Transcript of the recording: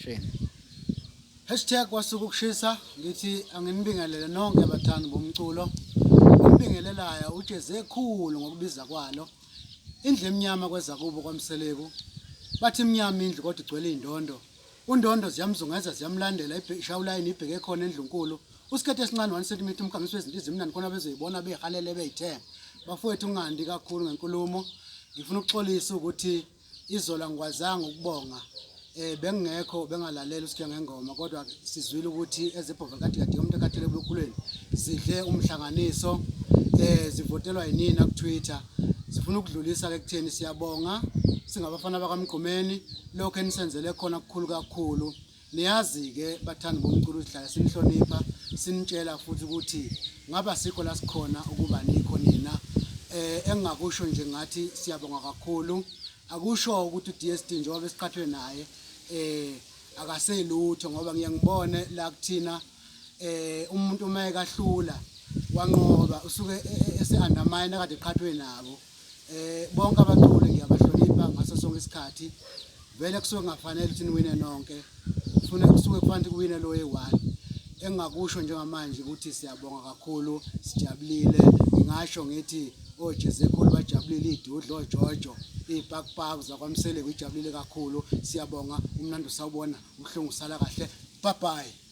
Shane. Hashtag kwasuka ukushisa ngithi anginibingelele nonke abathandi bomculo. Umbingelelayo ujeze khulu ngokubiza kwalo. Indlu emnyama kwezakubo kwaMseleku. Bathi imnyama indlu kodwa igcwele indondo. Undondo ziyamzungeza ziyamlandela ishawulayini ibheke khona endlunkulu. Usikhethe esincane 1 cm umkhangiso wezinto ezimnandi khona bezoyibona behalele beyithenga. Bafowethu ungandi kakhulu ngenkulumo. Ngifuna ukuxolisa ukuthi izolo angikwazanga ukubonga eh bengingekho bengalalela usikhe ngengoma kodwa sizwile ukuthi ezebhova kade kade umuntu ekhathele ebukhulweni zidle umhlanganiso eh zivotelwa yinina ku Twitter sifuna ukudlulisa ke kutheni siyabonga singabafana bakaMgqumeni lokho enisenzele khona kukhulu kakhulu. Niyazi-ke bathandi bomculo sihlale sinihlonipha sinitshela futhi ukuthi ngaba sikho la sikhona ukuba nikho nina. Eh engingakusho nje ngathi siyabonga kakhulu. Akusho ukuthi uDSD njengoba besiqhathwe naye eh akaselutho ngoba ngiye ngibone la kuthina eh umuntu uma ekahlula wanqoba usuke e, e, ese undermine akade eqhathwe nabo. Eh bonke abaculi ngiyabahlonipha ngaso sonke isikhathi. Vele kusuke kungafanele ukuthi niwine nonke. Kufuna kusuke kufanele kuwine lo eyi-one. Engingakusho njengamanje ukuthi siyabonga kakhulu, sijabulile. Ngingasho ngithi oJezekhulu bajabulile idudla oJojo, izipakupaku zakwaMseleku ijabulile kakhulu. Siyabonga, umnandi usawubona, ubuhlungu usala kahle. Bye bye.